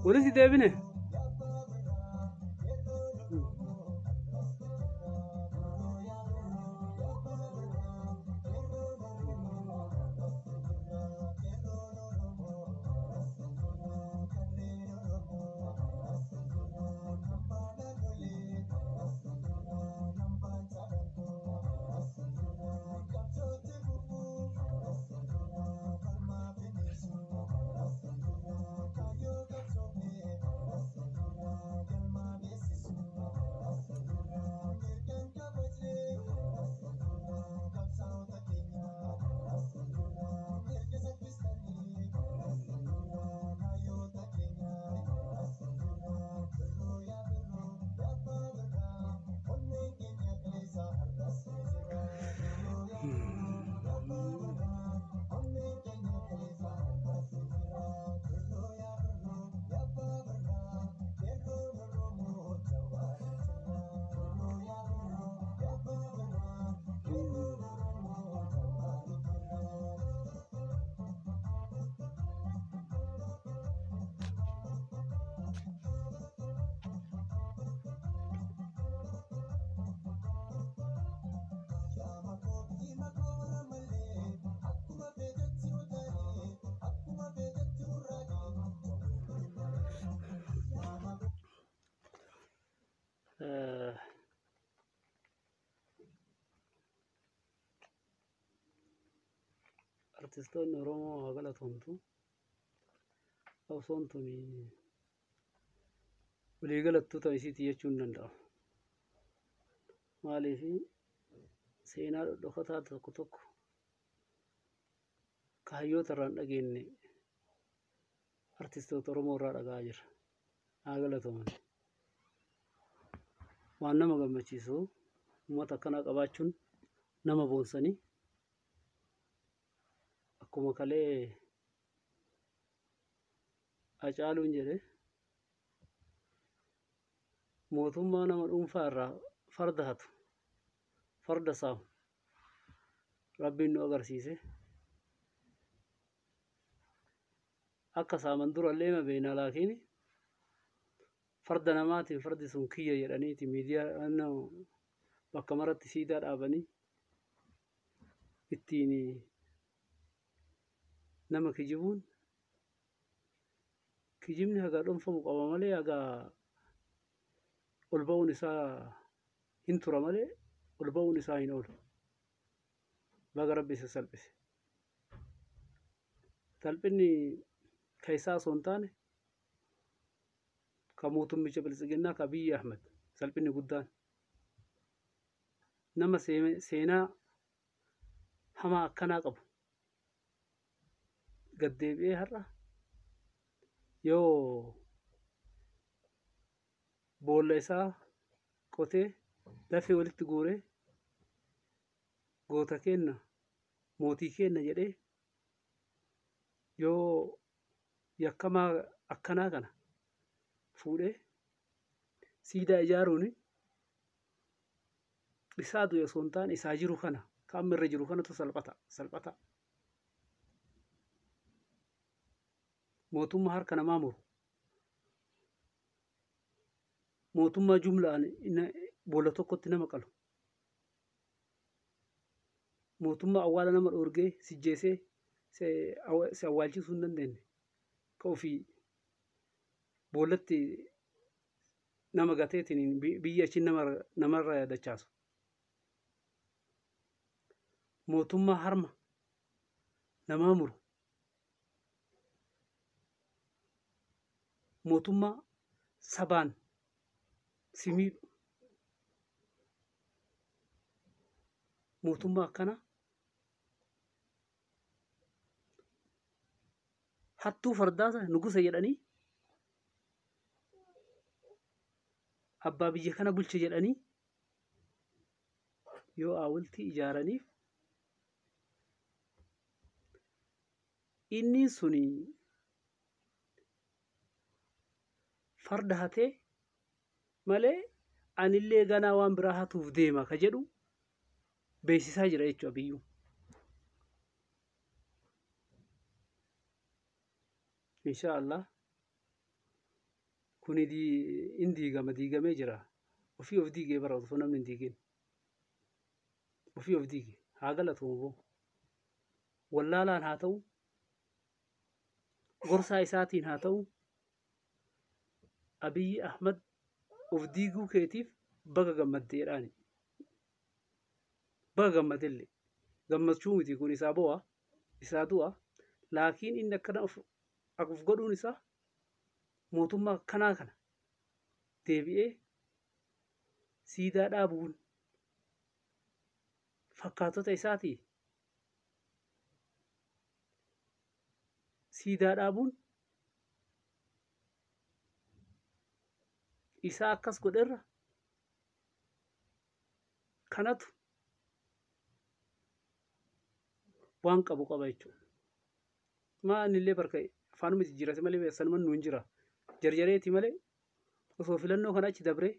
Walitti deebine. Artistoonni Oromoo haa galatoomtu. Qabsoon tun waliigalattuu ta'uu isiiti jechuun ni danda'ama. Maaliif seenaa dhodhokataa tokko tokko ka hayyoota irraa hin dhageenye artistoota Oromoo irraa dhaga'aa jirra. Haa galatooman. Waan nama gammachiisu uummata akkanaa qabaachuun nama boonsanii akkuma kalee Hacaaluun jedhe mootummaa nama dhuunfaa irraa farda hatu farda saamu rabbiin nu agarsiise akka saaman durallee ma beekna laakiin farda namaatiin fardi sun kiyya jedhaniiti miidiyaa bakka maratti siidaa dhaabanii ittiin nama kijibuun kijibni hagaa dhonfamu qaba malee hagaa ol ba'uun isaa hin tura malee ol ba'uun isaa hin oolu. Baga rabbi isa salphise. Salphinni ka isaa osoo hin taane ka mootummicha biltsiginnaa ka Abiyyi Ahmed salphinni guddaan nama seenaa hamaa akkanaa qabu gad deebi'ee har'a yoo boolla isaa qotee lafee walitti guuree goota keenna mootii keenna jedhee yoo yakkamaa akkanaa kana fuudhee siidaa ijaaruun isaa du'e osoo hin taane isaa jiru kana ka amma irra jiru kanatu salphata salphata. Mootummaa harka namaa muru mootummaa jumlaan boolla tokkotti nama qalu mootummaa awwaala nama dhoorgee sijjeesee si awwaalchisuu hin dandeenye ka ofii boollatti nama gateetiin biyya achi namarra dachaasu. Mootummaa harma namaa muru. Mootummaa sabaan si miidhu. Mootummaa akkanaa hattuu fardaa sana nugusa jedhanii abbaa biyya kana bulche jedhanii yoo hawultii ijaaraniif inni suni Farda hatee malee anillee ganaa waan biraa hatuuf deema ka jedhu beeksisaa jira jechuudha biyyuu. Insha Allah kuni in diigama diigamee jira. Ofii of diigee bara osoo namni hin diigin. Ofii of diige haa galatoomuu boo. Wallaalaan haa ta'u, gorsaa isaatiin haa ta'u, Abiyyi Ahmad of diiguu keetiif baga gammaddeedhaani. Baga gammadellee. Gammachuu miti kun isaa bo'aa, isaa du'a. Laakiin inni akkana of godhuun isaa mootummaa akkanaa kana deebi'ee siidaa dhaabuun fakkaatota isaatii siidaa dhaabuun isaa akkas godherra kanatu waan qabu qaba jechuudha. Maa innillee barka afaanuma jijjiirate malee sanuma nu hin jira. Jarjareeti malee osoo filannoo kana achi dabree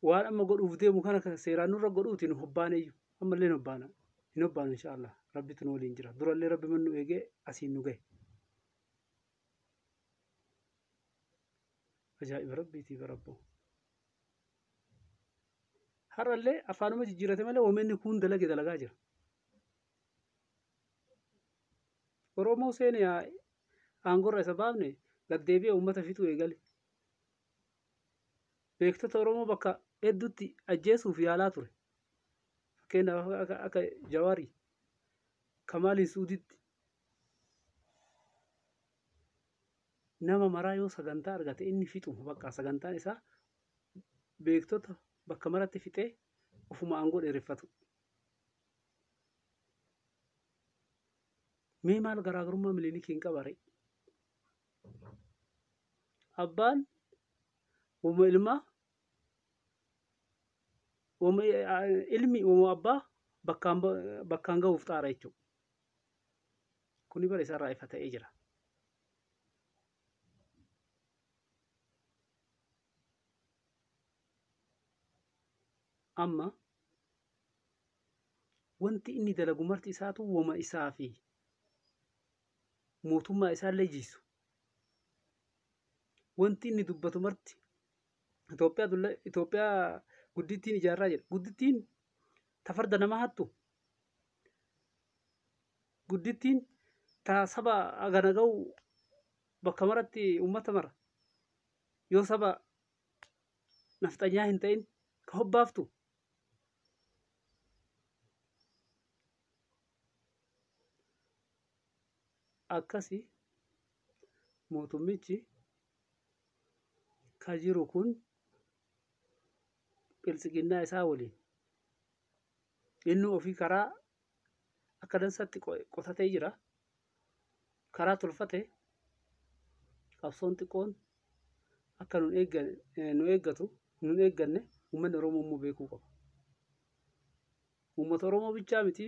waan amma godhuuf deemu kana seeraan nurra godhuuti nu hobbaaneyyuu ammallee hin hobbaana. Hin hobbaanu inshaallah rabbitu nu waliin jira. Durallee rabbi man nu eegee asiin nu gahe. Ajaa'iba rabbiitii barabboo. Har'allee afaanuma jijjiirate malee oomisni kun dalage dalagaa jira. Oromoo seenee aangorra isa baafne gaddeebi'ee uummata fixuu eegale. Beektota Oromoo bakka hedduutti ajjeesuuf yaalaa ture. Fakkeenyaaf akka Jawaarii, Kamaaliin Suuditti. Nama maraa yoo sagantaa argate inni fixu bakka sagantaan isaa beektota bakka maratti fixee ofuma aangoo dheereffatu. Mee maal garaagarummaa Minilikiin qaba ree? Abbaan uuma ilmaa uuma ilmi uuma abbaa bakkaan gahuuf xaara jechuudha. Kuni bara isaarraa ifa ta'ee jira. Amma wanti inni dalagu marti isaatu wama isaa fi mootummaa isaallee jiisu. Wanti inni dubbatu marti Itoophiyaa guddittiin ijaarraa jedha. Guddittiin ta farda nama hattu. Guddittiin ta saba agana ga'u bakka maratti uummata mara. Yoo saba nafxanyaa hin ta'in ka hobbaaftu. Akkasi mootummichi ka jiru kun biltsiginnaa isaa waliin inni ofii karaa akka dansaatti qotatee jira. Karaa tolfate qabsoon xiqqoon akka nu eeggatu nu eegganne uummanni Oromoo immoo beekuu qaba. Uummata Oromoo bichaa miti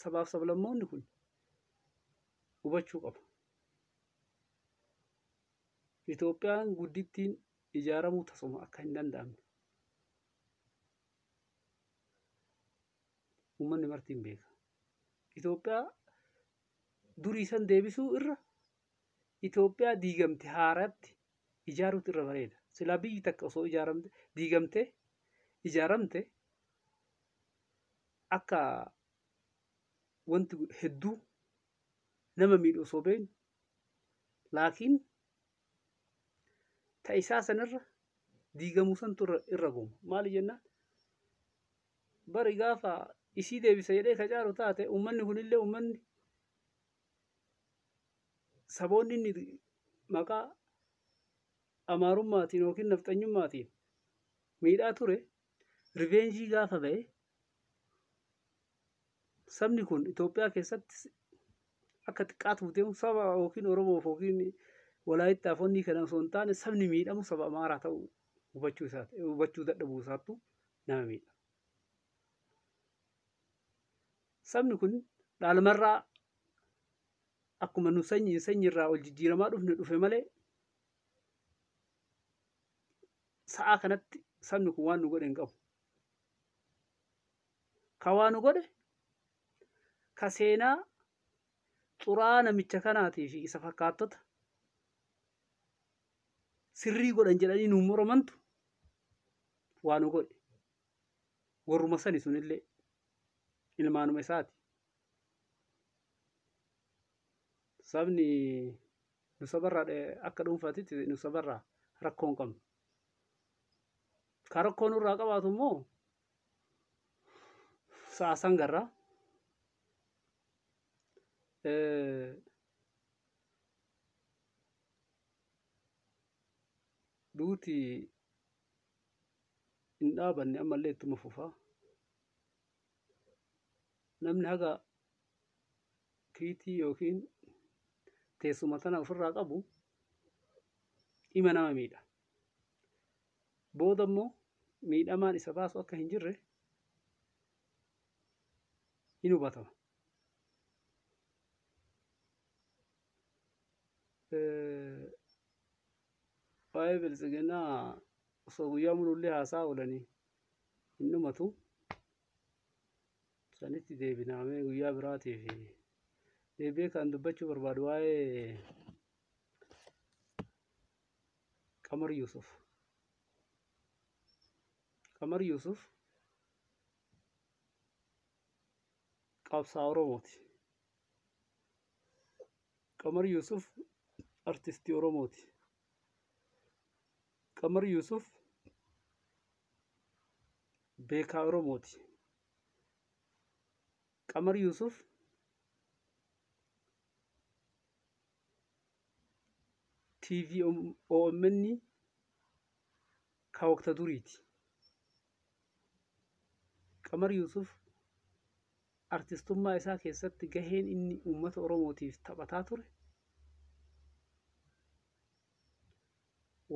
sabaaf sablammoonni kun hubachuu qaba. Itoophiyaan guddittiin ijaaramuu tasuma akka hin danda'amne uummanni marti hin beeka. Itoophiyaa durii san deebisuu irra Itoophiyaa diigamte haaraatti ijaaruutu irra bareeda. Silaa biyyi takka osoo ijaaramte diigamte ijaaramte akka wanti hedduu nama miidhu osoo beeknu laakiin ta isaa sanirra diigamuu santu irra gooma. Maali jennaan bari gaafa isii deebisa jedhee ka caalu taate uummanni kunillee uummanni saboonni inni maqaa amaarummaatiin yookiin nafxanyummaatiin miidhaa ture riveenjii gaafa ba'e sabni kun Itoophiyaa keessatti akka xiqqaatuuf deemu saba yookiin Oromoof yookiin Walaayittaaf onni kana osoo hin taane sabni miidhamu saba Amaaraa ta'uu hubachuu isaati hubachuu dadhabuu isaattu nama miidha. Sabni kun dhaalmarraa akkuma nu sanyiin sanyiirraa ol jijjiiramaa dhufne dhufe malee Sa'aa kanatti sabni kun waan nu godhe hin qabu. Ka waa nu godhe ka seenaa xuraa namicha kanaatii fi isa fakkaattota sirrii godhan jedhanii nuun moromantu waa nu godhe. Warruma sani sunillee ilmaanuma isaati. Sabni nu sabarraa akka dhuunfaatitti nu sabarraa rakkoo hin qabnu. Ka rakkoo nurraa qabaatu immoo sa'a sangarraa duuti hin dhaabanne ammallee ittuma fufaa. Namni haga kiitii yookiin teessuma tana ofirraa qabu dhima nama miidha. Booda immoo miidhamaan isa baasu akka hin jirre hin hubatama. Waa'ee biltsiginaa osoo guyyaa mulullee haasaa oolanii hin dhumatu. Sanitti deebinaamee guyyaa biraatiif deebi'ee kan dubbachuu barbaadu waa'ee Qamar Yuusuf. Qamar Yuusuf qabsaa Oromooti. Qamar Yuusuf artistii Oromooti. Qamar Yuusuf beekaa Oromooti. Qamar Yuusuf TV OMN ka waqta duriiti. Qamar Yuusuf artistummaa isaa keessatti gaheen inni uummata Oromootiif taphataa ture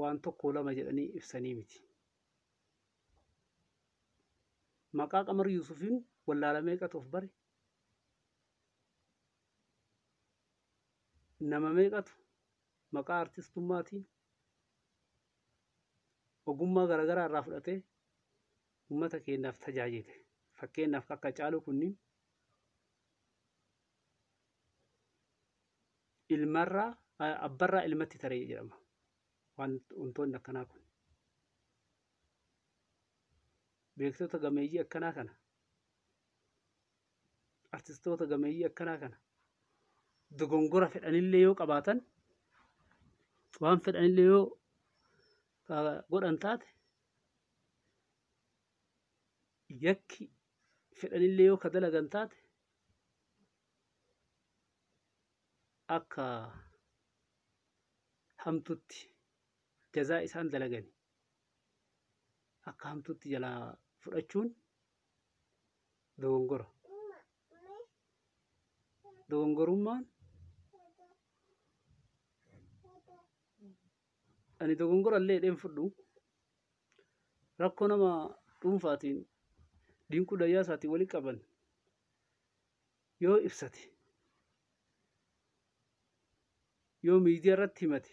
waan tokko lama jedhanii ibsanii miti. Maqaa Qamar Yuusufiin wallaalamee meeqatu of bare? Nama meeqatu maqaa artistummaatiin ogummaa garaagaraa irraa fudhatee uummata keenyaaf tajaajile. Fakkeenyaaf akka Caaluu kunniin ilmarraa abbarraa ilmatti taree jedhama. Wantoonni akkanaa kun. Beektota gameeyyii akkanaa kana artistoota gameeyyii akkanaa kana dogongora fedhanillee yoo qabaatan waan fedhanillee yoo godhan taate yakki fedhanillee yoo ka dalagan taate akka hamtutti jazaa isaan dalagani akka hamtutti jalaa fudhachuun dogongora. Dogongorummaan ani dogongora illee hidheen fudhu rakkoo nama dhuunfaatiin Dinquu Dayyaasaatiin walitti qaban yoo ibsate yoo miidiyaa irratti himate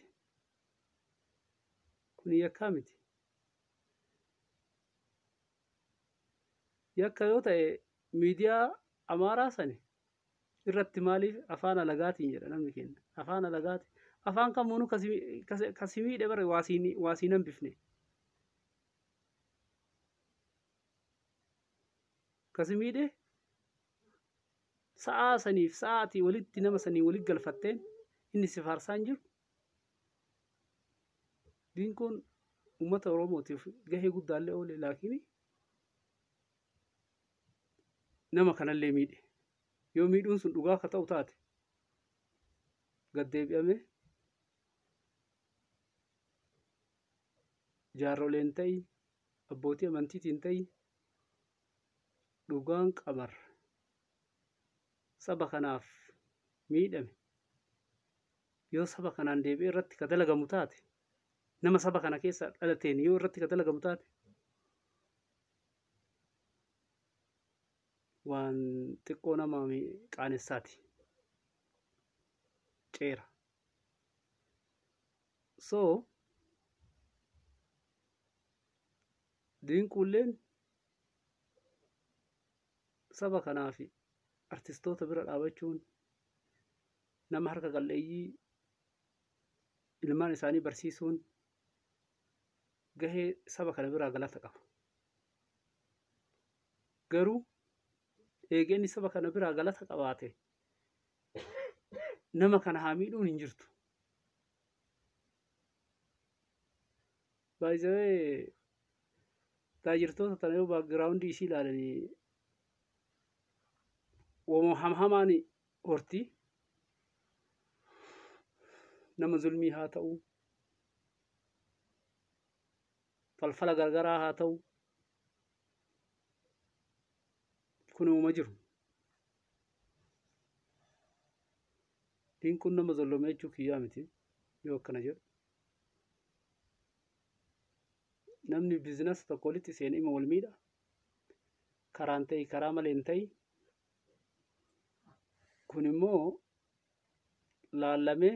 kun yakkaa miti. Yakka yoo ta'e miidiyaa Amaaraa sani irratti maaliif afaan alagaatiin jedha namni keenya. Afaan alagaati. Afaan kamuunuu kasi miidhe bare waa siin hambifne. Kasi miidhe sa'aa saniif sa'aatii walitti nama sanii walitti galfatteen inni si faarsaa hin jiru. Dinquun uummata Oromootiif gahee guddaallee oole laakiin nama kanallee miidhe. Yoo miidhuun sun dhugaa akka ta'u taate gad deebi'amee jaarroleen ta'i abbootii amantiitiin ta'i dhugaan Qamar saba kanaaf miidhame yoo saba kanaan deebi'ee irratti ka dalagamu taate nama saba kana keessa dhalateen yoo irratti ka dalagamu taate waan xiqqoo nama qaanessaati. Ceera. So Dinquulleen saba kanaa fi artistoota bira dhaabachuun nama harka qalleeyyii ilmaan isaanii barsiisuun gahee saba kana biraa galata qaba. Garuu eegeenni saba kana biraa galata qabaate nama kana haa miidhuun hin jirtu. Baay'ee taajirtoota tana yoo baakgiraawundii ishii ilaalanii wama hamhamaan horti nama zulmii haa ta'u falfala gargaraa haa ta'u kun uuma jiru. Dinquun nama zollome jechuu kiyyaa miti yoo akkana jedhu. Namni biizinasa tokko walitti seene ima wal miidha. Karaan ta'e karaa malee hin ta'e. Kun immoo laallamee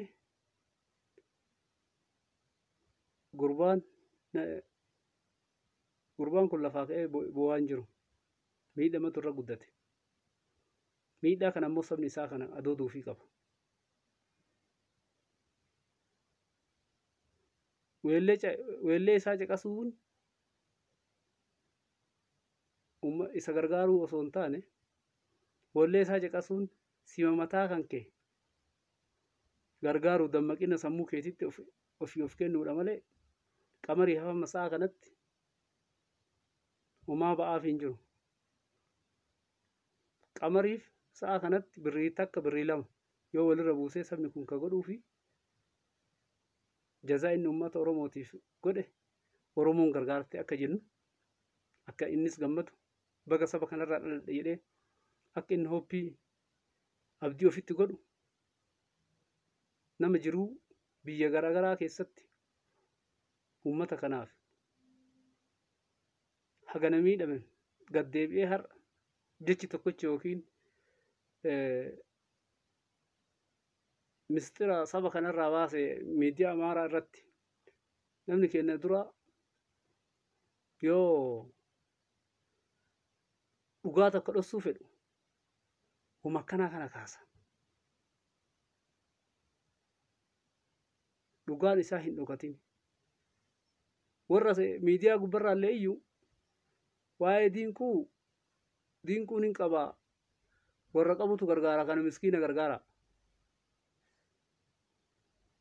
gurbaan gurbaan kun lafaa ka'ee bu'aa hin jiru. Miidhamatu irra guddate. Miidhaa kana immoo sabni isaa kana adooduufii qaba. Weellee isaa caqasuun isa gargaaruu osoo hin taane weellee isaa caqasuun sima mataa kan kee gargaaruu dammaqina sammuu keetitti ofii of kennuudha malee qamarii hafa sa'a kanatti homaa ba'aaf hin jiru. Qamariif sa'a kanatti birrii takka birrii lama yoo walirra buusee sabni kun ka godhuu fi jazaa inni uummata Oromootiif godhe Oromoon gargaarte akka jennu akka innis gammadu baga saba kanarraa dhaladhe jedhee akka inni hoppii abdii ofitti godhu nama jiruu biyya garaagaraa keessatti uummata kanaaf hagana miidhame gad deebi'ee har'a jechi tokkichi yookiin mistira saba kanarraa baase miidiyaa amaaraa irratti namni keenya dura yoo dhugaa takka dhoksuu fedhu huma akkanaa kana kaasa. Dhugaan isaa hin dhokatin. Warra miidiyaa gubbarraallee iyyuu waa'ee dinquu dinquun hin qabaa warra qabutu gargaara kana miskiina gargaara.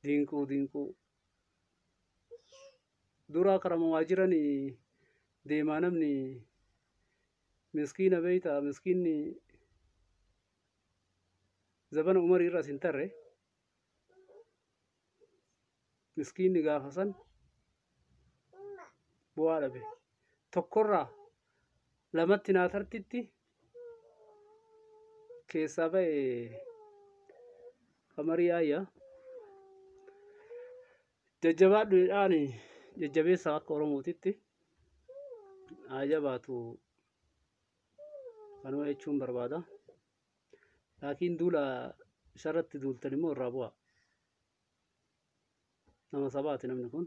Dinquu dinquu duraa karama waa jiran deemaa namni miskiina beeyta miskiinni zabana umarii irra as hin tarre miskiinni gaafa san bu'aa dhabe tokkorraa lamatti naa tartitti keessaa ba'e qamarii ayyaa jajjabaadhuudhaan jajjabeessa akka Oromootitti haa jabaatu kanuma jechuun barbaada. Laakiin duula isarratti duultan immoo irraa bu'a. Nama sabaati namni kun.